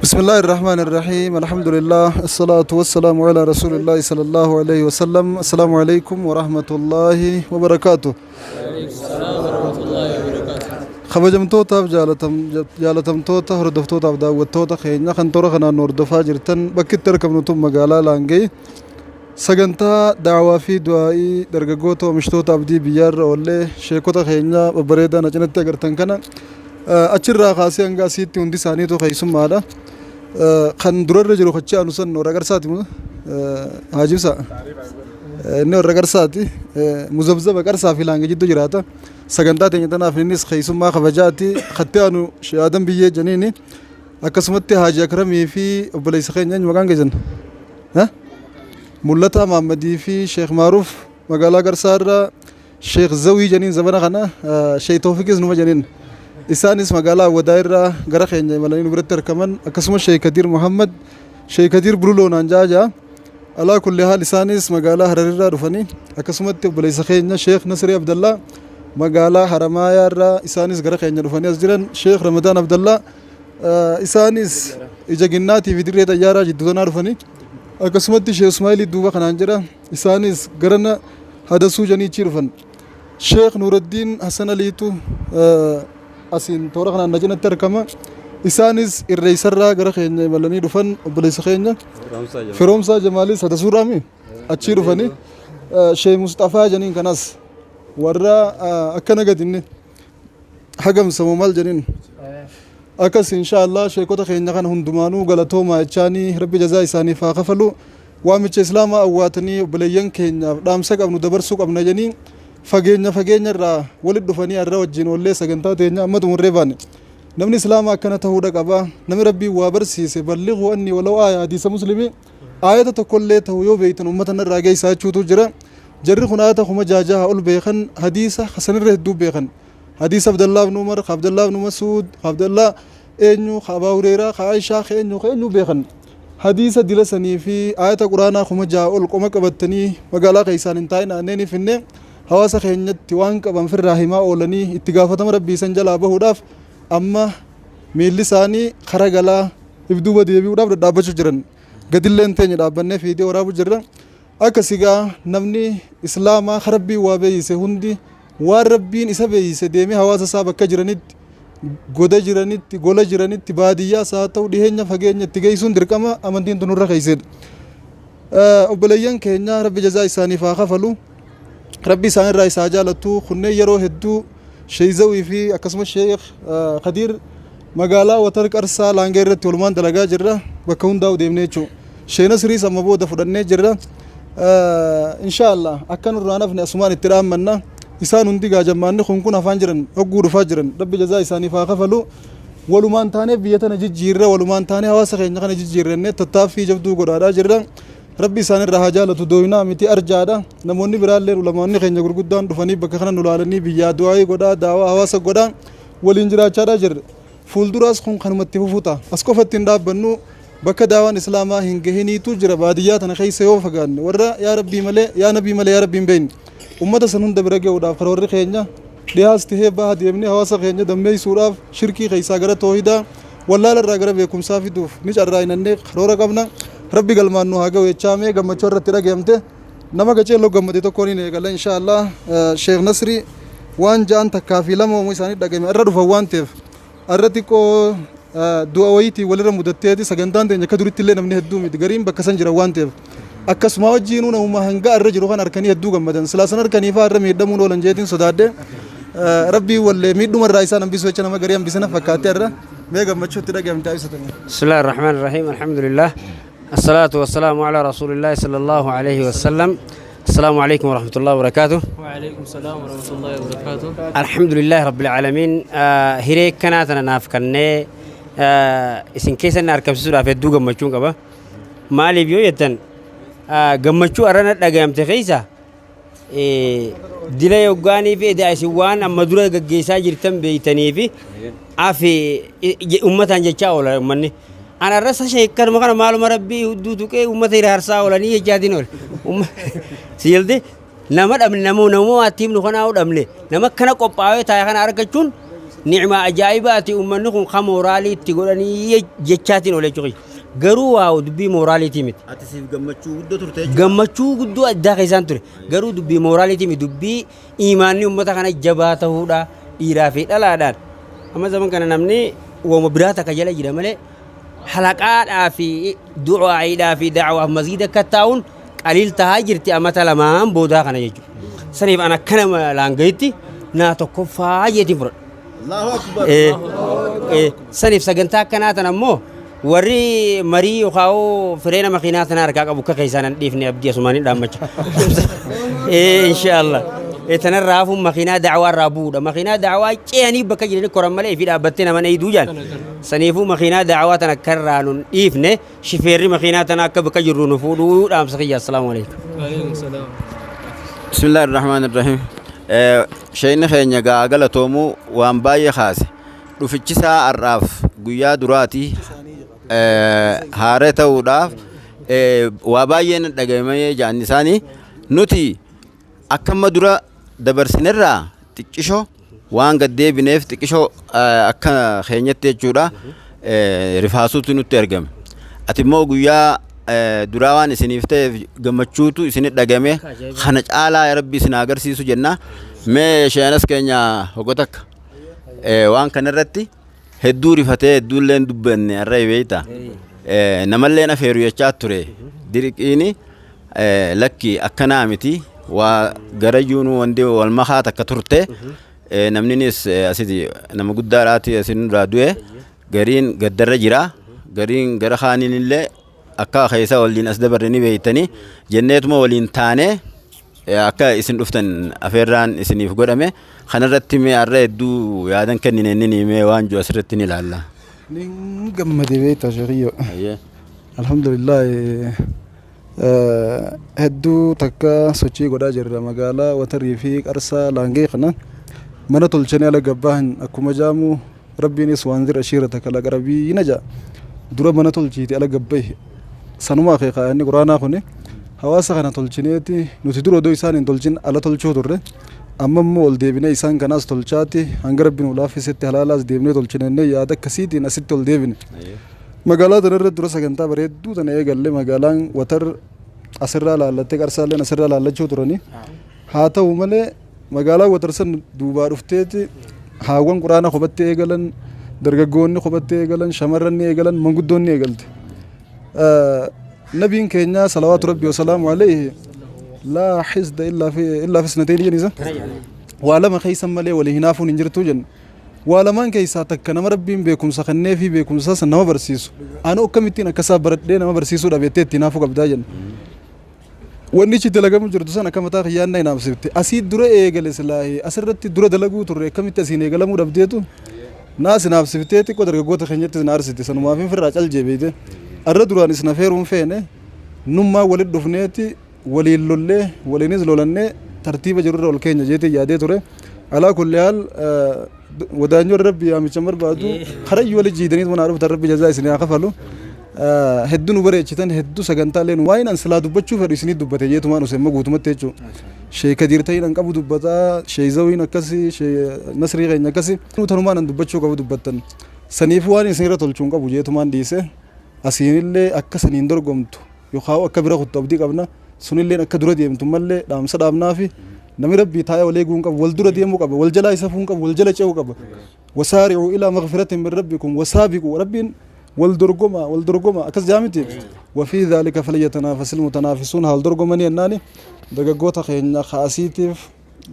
بسم الله الرحمن الرحيم الحمد لله الصلاة والسلام على رسول الله صلى الله عليه وسلم السلام عليكم ورحمة الله وبركاته. Kabajamtootaaf jaalatamtoota hordoftootaaf daawwattoota keenya kan toora kanaan nu hordofaa jirtan, bakki itti argamnu tun magaalaa Laangee, sagantaa daawaa fi du'aa'ii dargaggoota oomishtoota abdii biyyaarra oollee sheekota keenya babbareedaa na cinatti agartan kana achirraa kaasee hanga asiitti hundi isaaniitu keessummaadha. Kan durarra jiru kachi aanu san warra Qarsaati moo Haajibsa? Inni warra Qarsaati. Muzabzaba Qarsaa fi Laangee jidduu jiraata. Sagantaa teenya tanaaf innis keessummaa kabajaati. Katti aanu Shee'aadan Biyyee janiini. Akkasumatti Haaji Akramii fi obboleessa keenya eenyu maqaan keessan? Mul'ataa Mahammadii fi Sheekh Maaruuf magaalaa Qarsaa irraa, Sheekh Zawii janiin zamana kana, Sheekh Toofiqis numa janiin. Isaanis magaalaa Awwadaa irraa gara keenya imalanii nu biratti argaman. Akkasumas Sheekh Kadiir Muhammad, Sheekh Kadiir Bululoo naan jaa jaa. Alaa kulli haal isaanis magaalaa Hararirraa dhufanii, akkasumatti obboleessa keenya Sheekh Nasrii Abdallaa magaalaa Haramaayaa irraa isaanis gara keenya dhufanii as jiran. Sheekh Ramadaan Abdallaa isaanis ija ginnaatii fi dirree xayyaaraa jidduu tanaa dhufanii, akkasumatti Sheekh Ismaa'ilii duuba kanaan jira, isaanis garana Hadasuu janiichii dhufan. Sheekh Nuuraddiin Hasan Aliitu asiin toora kanaan na cinatti argama. Isaanis Irreessarraa gara keenya imalanii dhufan. Obboleessa keenya Firoomsaa Jamaalis Hadasuurraami achii dhufanii. Sheekh Musxafaa janiin kanas warra akkana gadi inni hagamsamu maal janiin akkas. Insha Allah sheekota keenya kana hundumaanuu galatoomaa jechaanii, rabbi jazaa isaaniif haa kafalu. Waamicha islaamaa awwaatanii obboleeyyan keenyaaf dhaamsa qabnu dabarsuu qabna jedhanii fageenya fageenya irraa walit dhufanii har'a wajjin oollee sagantaa teenya amma xumurree baane. Namni islaamaa akkana ta'uudha qaba. Namni rabbiin waa barsiise ballighuu anni walaw aaya, hadiisa Muslimii, aayata tokkollee ta'u yoo beeytan ummata narraa geessaa jechuutu jira. Jarri kun aayata 6000 ol beekan, hadiisa hasanirra hedduu beekan. Hadiisa Abdallaa ibn Umar, ka Abdallaa ibn Masuud, ka Abdallaa eenyu, ka Abaa Hureeraa, ka Aishaa, ka eenyu ka eenyu beekan. Hadiisa dila sanii fi aayata quraanaa 6000 ol qoma qabattanii magaalaa keessaan hin taa'in aanneeni finne hawaasa keenyatti waan qaban firraa himaa oolanii itti gaafatama rabbii san jalaa bahuudhaaf amma miilli isaanii kara galaa if duuba deebi'uudhaaf dhadhaabbachuu jiran. Gadilleen teenya dhaabbannee fiidee waraabuu jirra. Akka sigaa namni islaamaa ka rabbiin waa beeyse hundi waan rabbiin isa beeyse deemee hawaasa isaa bakka jiranitti, goda jiranitti, gola jiranitti, baadiyyaas haa ta'u dhiheenya fageenya itti geessuun dirqama amantiin tun nurra keessedha. Obboleeyyan keenya rabbi jazaa isaaniif haa kafalu. Rabbi isaanirraa isaa jaalattu. Kunneen yeroo hedduu Sheeyzawii fi akkasumas Sheekh Kadiir magaalaa Watar Qarsaa Laangee irratti walumaan dalagaa jirra. Bakka hundaa'u deemnee jechuudha. Sheena Siriis amma booda fudhannee jirra. Inshaallah akka nurraa nafne asumaan itti dhaammanna. Isaan hundi gaajammaanni kun afaan jiran hogguu dhufaa jiran. Rabbi jazaa isaaniif haa kafalu. Walumaan taanee biyya tana jijjiirra, walumaan taanee hawaasa keenya kana jijjiirrannee tattaaffii jabduu godhaadhaa jirra. Rabbi isaanirraa haa jaalatu. Dooyinaa miti, arjaadha. Namoonni biraallee ulamaonni keenya gurguddaan dhufanii bakka kana nu laalanii biyyaa du'aayii godhaa, daawaa hawaasa godhaa waliin jiraachaadhaa jirra. Fuulduraas kun kanumatti fufuu ta'a. As qofatti hin dhaabbannu, bakka daawaan islaamaa hin gahiniitu jira. Baadiyyaa tana keessa yoo fagaanne warra yaa rabbii malee yaa nabii malee yaa rabbii hin beekne ummata san hunda bira gahuudhaaf karoorri keenya dhihaas tahee baha deemnee hawaasa keenya dammeessuudhaaf, shirkii keessaa gara toohidaa, wallaala irraa gara beekumsaa fiduuf ni carraa'inannee karoora qabna. Rabbi galmaan nu haa gahu jechaa, mee gammachuu irratti dhagayamte nama gaceelloo gammade tokkoon hin eegala insha Allah. Sheekh Nasri waan ja'an takkaa fi lama uumuu isaanii dhagayame irra dhufan waan ta'eef irra xiqqoo du'a wayiitiin walirra mudatteeti. Sagantaan teenya akka duritti illee namni hedduu miti, gariin bakka san jiran waan ta'eef akkasuma wajjiinuu namuma hanga irra jiru kan harkanii hedduu gammadan silaa san harkanii fa'aa irra miidhamuun oolan jeetiin sodaadhe. Rabbii wallee miidhuma irraa isaan hambisuu jecha nama garii hambisina fakkaattee irra mee gammachuutti dhagayamte ibsatanii. بسم الله الرحمن الرحيم، الحمد لله، الصلاة والسلام على رسول الله صلى الله عليه وسلم. السلام عليكم ورحمة الله وبركاته. وعليكم السلام ورحمة الله وبركاته. الحمد لله رب العالمين. Hiree kanaa tana naaf kennee isin keessa na argamsiisuudhaaf hedduu gammachuun qaba. Maaliif yoo jettan, gammachuu arrana dhagayamte keessa dila yoggaanii fi edaa isin waan amma dura gaggeessaa jirtan beeytanii fi afi ummataan jechaa oola ummanni. Ana irra sheekkanuma kana maaluma rabbii hudduu tuqee ummata hiraarsaa oolanii jechaatiin oole. Si jalde nama dhabne, nama nama waatti himnu kanaa dhabne, nama akkana qophaa'ee taa'e kana argachuun Ni'maa ajaa'ibaati ummanni kun ka mooraalii itti godhanii jechaatiin oole jechuudha. Garuu waa dubbii mooraaliitii miti. Ati siif gammachuu guddoo turte jechuudha. Gammachuu guddoo addaa keessaan ture. Garuu dubbii mooraaliitii miti dubbii iimaanni ummata kana jabaa ta'uudha dhiiraa fi dhalaadhaan. Amma zaman kana namni woma biraa takka jala jira malee halaqaadhaa fi du'aa'iidhaa fi da'awaaf masgiida akka taa'uun qaliil tahaa jirti amata lamaan boodaa kana jechuudha. Saniif an akka nama laangayitti naa tokkoffaa jeetiin fudhadha. Allahu Akbar. Saniif sagantaa akkanaa tan ammoo warri marii yookaan fireena makiinaa tana harkaa qabu akka keessaan hin dhiifne abdii asumaan hin dhaammacha. Inshaallah. Tanarraa hafuun makiinaa da'awaa irraa bu'uudha. Makiinaa da'awaa ce'anii bakka jiranii koran malee fi dhaabbattee nama eegduu jaan. Saniifuu makiinaa da'awaa tana akka irraa nun dhiifne shifeerri makiinaa tana akka bakka jirru nu fuudhuu dhaamsa kiyya. Assalaamu alaikum. Waalaikum salaam. Bismillaahi Rahmaani Rahiim. Sheeyni keenya gaa galatoomuu waan baay'ee kaase. Dhufichisaa har'aaf guyyaa duraati haaree ta'uudhaaf waa baay'een dhaga'amee ja'an isaanii nuti akka amma dura dabarsinerraa xiqqisho waan gad deebineef xiqqisho akka keenyatti jechuudha rifaasuutu nutti argame. Ati immoo guyyaa duraa waan isiniif ta'eef gammachuutu isinit dhagame kana caalaa rabbi isin haa agarsiisu jenna. Mee sheenas keenya hogga takka waan kanarratti hedduu rifatee hedduullee hin dubbanne har'a beekta. Namallee afeeru jechaa ture dirqiini lakki akkanaa miti waa garayyuun wanti wal makaa takka turte namninis asiti nama guddaadhaati asin irraa du'e gariin gaddarra jira gariin gara kaaniin illee akka keessa waliin as dabarre ni beektanii jenneetuma waliin taanee akka isin dhuftan afeerraan isiniif godhame kanarratti mee har'a hedduu yaadan kennine inni mee waan jiru asirratti ni ilaalla. Nin gammade beektaa sheekiyyo. Alhamdulillah hedduu takka sochii godhaa jirra magaalaa Watarii fi Qarsaa Laangee kana mana tolchanii ala gabbaahan akkuma jaamu Rabbiinis waan zira ashiirata kala qarabiina ja'a dura mana tolchiiti ala gabbahi sanuma akeeka inni quraanaa kuni hawaasa kana tolchineeti nuti dura odoo isaan hin tolchin ala tolchuu turre amma immoo ol deebinee isaan kanaas tolchaati hanga rabbi nu laaffisetti halaalaas deebinee tolchinennee yaada akkasiitiin asitti ol deebine. Magaalaa tana irratti dura sagantaa bareedduu tana eegalle magaalaan Watar asirraa laallattee Qarsaalleen asirraa laallachuu turanii. Haa ta'u malee magaalaan Watar san duubaa dhufteeti haawwan quraana kophatti eegalan, dargaggoonni kophatti eegalan, shamarran ni eegalan, manguddoon ni eegalte. Nabiin keenya salawaatu rabbi wasalaamu alayhi laa xisda illaa fi illaa fi isnatayni jenisa. Waa lama keessa malee walii hinaafuun hin jirtu jenna. Waa lamaan keessaa takka nama Rabbiin beekumsa kenneefii beekumsa san nama barsiisu. Anoo akkamittiin akkasaa baradhee nama barsiisuu dhabe jettee itti hinaafuu qabdaa jenna. Wanni ichi dalagamu jirtu san akka mataa kiyyaan na hinaafsifte. Asii dura eegale silaahi asirratti dura dalaguu turre akkamitti asiin eegalamuu dhabdeetu naas hinaafsiftee xiqqoo dargaggoota keenyattis na aarsite sanumaaf hin firraa cal jee beeyte. Arra duraan isin afeeruun feene nummaa walitti dhufneeti waliin lollee waliinis lolannee tartiiba jirurra ol keenya jeetiin yaadee ture. Alaa kulli haal wadaanyoon rabbi yaamicha barbaadu karayyuu wali jiidanii manaa dhuftan rabbi jazaa isin haa kafalu. Hedduu nu bareechitan hedduu sagantaalee nu waa'een an silaa dubbachuu fedhu isinii dubbate jeetumaan use amma guutumatti jechuudha. Sheek Kadiir ta'iin an qabu dubbataa, Sheek Zawiin akkasi, Sheek Nasrii keenya akkasi. Tanumaan an dubbachuu qabu dubbattan. Saniifuu waan isinirra tolchuu hin qabu jeetumaan dhiise. Asiinillee akka saniin dorgomtu yookaan akka bira kuttu abdii qabna. Sunilleen akka dura deemtu mallee dhaamsa dhaamnaafi namni rabbii taa'ee wal eeguu hin qabu wal dura deemuu qaba wal jalaa isa hafuu hin qabu wal jala ce'uu qaba. Wasaari'uu ilaa maghfiratin min rabbikum wasaabiquu rabbiin wal dorgoma wal dorgoma akkas jaa miti. Wafii dhaalika falyatanaafasil mutanaafisuun haa wal dorgomanii jennaani dargaggoota keenya kaasiitiif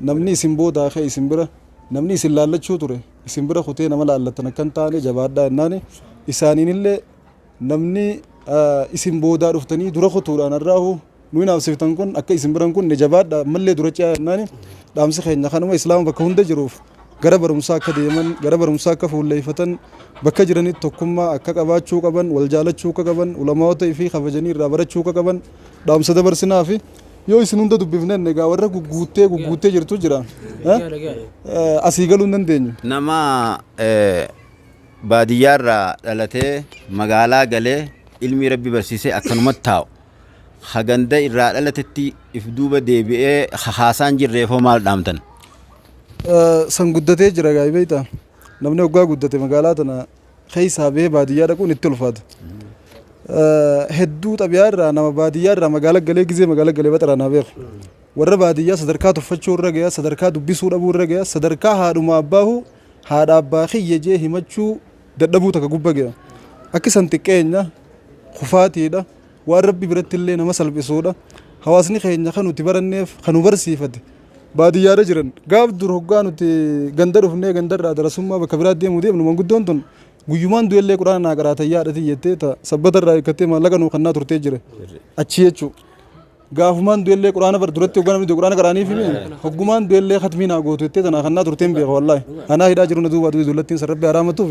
namni isin boodaa ka'e isin bira namni isin laallachuu ture isin bira kutee nama laallattan akka hin taane jabaadhaa jennaani isaaniinillee Namni isin boodaa dhuftanii dura kutuudhaan har'aahu nu hinaafsiftan kun akka isin biran kun jabaadha ammallee dura ce'aa jennaani dhaamsi keenya kanuma islaama bakka hunda jiruuf gara barumsaa akka deeman gara barumsaa akka fuulleeffatan bakka jiranitti tokkummaa akka qabaachuu qaban wal jaalachuu akka qaban ulamaa'ota fi kabajanii irraa barachuu akka qaban dhaamsa dabarsinaa fi yoo isin hunda dubbifnen egaa warra gugguuttee gugguuttee jirtu jira asii galuu hin dandeenyu. Nama Baadiyyaarraa dhalatee magaalaa galee ilmii Rabbi barsiisee akkanumatti taa'u ka ganda irraa dhalatetti if duuba deebi'ee ka haasaan jirreef hoo maal dhaamtan? San guddatee jira gaa beektaa. Namni hoggaa guddate magaalaa tana keessaa bahee baadiyyaa dhaquun itti ulfaata. Hedduu xabiyaa irraa nama baadiyyaa irraa magaalaa galee gizee magaalaa galee baxaraa naa beeku. Warra baadiyyaa sadarkaa tuffachuu irra gaya, sadarkaa dubbisuu dhabuu irra gaya, sadarkaa haadhuma abbaahu haadha abbaa kiyya jee himachuu dadhabuu takka gubba gaya. Akki san xiqqeenya kufaatiidha. Waan Rabbi biratti illee nama salphisuudha. Hawaasni keenya kan nuti baranneef kan nu barsiifate baadiyyaadha jiran. Gaaf dur hoggaa nuti ganda dhufnee gandarraa darasummaa bakka biraa deemuu deemnu manguddoon tun guyyumaan du'ellee quraana naa qaraatan yaadhati jettee ta sabbata irraa hiikkattee maallaqa nuu kannaa turtee jira. Achi jechuu. Gaafumaan du'ellee quraana bar duratti hoggaa namni du'e quraana qaraanii fi hoggumaan du'ellee khatmii naa gootu jettee tanaa kannaa turteen beeka wallaahi. Anaa hidhaa jiru na duubaa du'e dullattiin san Rabbi haraamatuuf.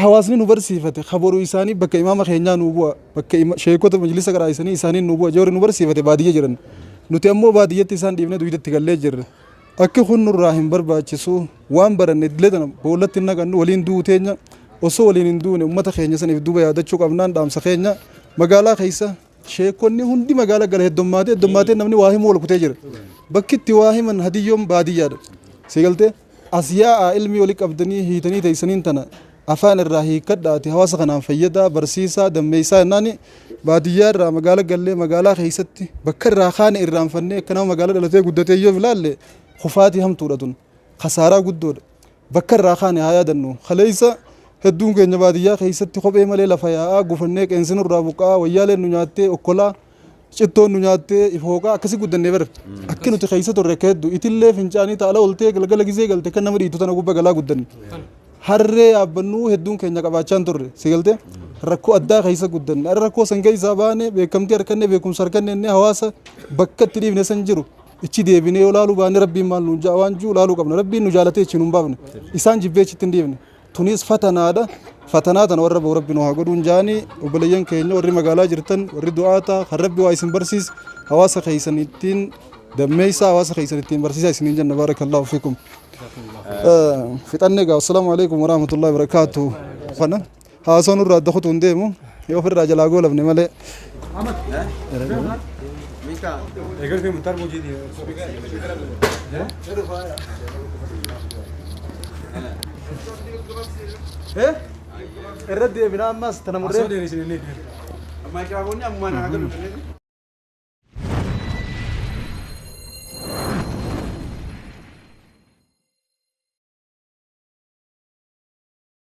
Hawaasni nu barsiifate kaboru isaanii bakka imaama keenyaa nu bu'a, bakka sheekota majlisa qaraa'isanii isaanii nu bu'a joorri nu barsiifate baadiyya jiran. Nuti ammoo baadiyyatti isaan dhiifnee dugdatti gallee jirra. Akki kun nurraa hin barbaachisu. Waan baranne idilee tana boollatti hin naqannu, waliin du'uu teenya osoo waliin hin duune ummata keenya saniif duuba yaadachuu qabnaan dhaamsa keenya. Magaalaa keessa sheekonni hundi magaala gala heddummaatee heddummaatee namni waa himuu wal kutee jira. Bakki itti waa himan hadiyyoon baadiyyaadha. Si galtee? As yaa'aa, ilmii wali qabdanii hiitanii teessaniin tana afaan irraa hiikkadhaati hawaasa kanaan fayyadaa, barsiisaa, dammeessaa jennaani baadiyyaa irraa magaala gallee magaalaa keessatti bakka irraa kaane irraanfannee akka nama magaala dhalatee guddatee yoo ilaalle kufaatii hamtuudha tun. Kasaaraa guddoodha. Bakka irraa kaane haa yaadannu. Kaleessa hedduun keenya baadiyyaa keessatti kophee malee lafa yaa'aa gufannee qeensi nurraa buqqa'aa, wayyaaleen nu nyaattee okkolaa, cittoon nu nyaattee ifooqaa akkasi guddannee bara. Akki nuti keessa turre akka hedduu itillee fincaanii taala oltee galgala gizee galte kan nama dhiitu tana gubba galaa guddanne. Harree yaabbannuu hedduun keenya qabaachaa hin turre. Si galtee? Rakkoo addaa keessa guddanne. Har'a rakkoo san keessaa baane, beekamtii harkanne, beekumsa harkanne innee hawaasa bakka itti dhiifne san jiru. Ichi deebinee yoo laaluu baanne Rabbiin maal nuun ja'a waan jiru laaluu qabna. Rabbiin nu jaalatee ichi nuun baafne. Isaan jibbee ichitti hin dhiifne. Tunis fatanaadha. Fatanaa tana warra bahu Rabbi nu haa godhuun jaanii obboleeyyan keenya warri magaalaa jirtan, warri du'aataa kan Rabbi waa isin barsiise hawaasa keessan ittiin dammeessaa, hawaasa keessan ittiin barsiisaa isiniin jenna. Baarakallaahu fiikum. Fixannee gaa, assalaamu alaikum warahmatullahi wabarakaatuh. Kana haasoo nurraa adda kutuu hin deemu yoo ofirraa jalaa goolabne malee. Irra deebinaa ammas tana murree.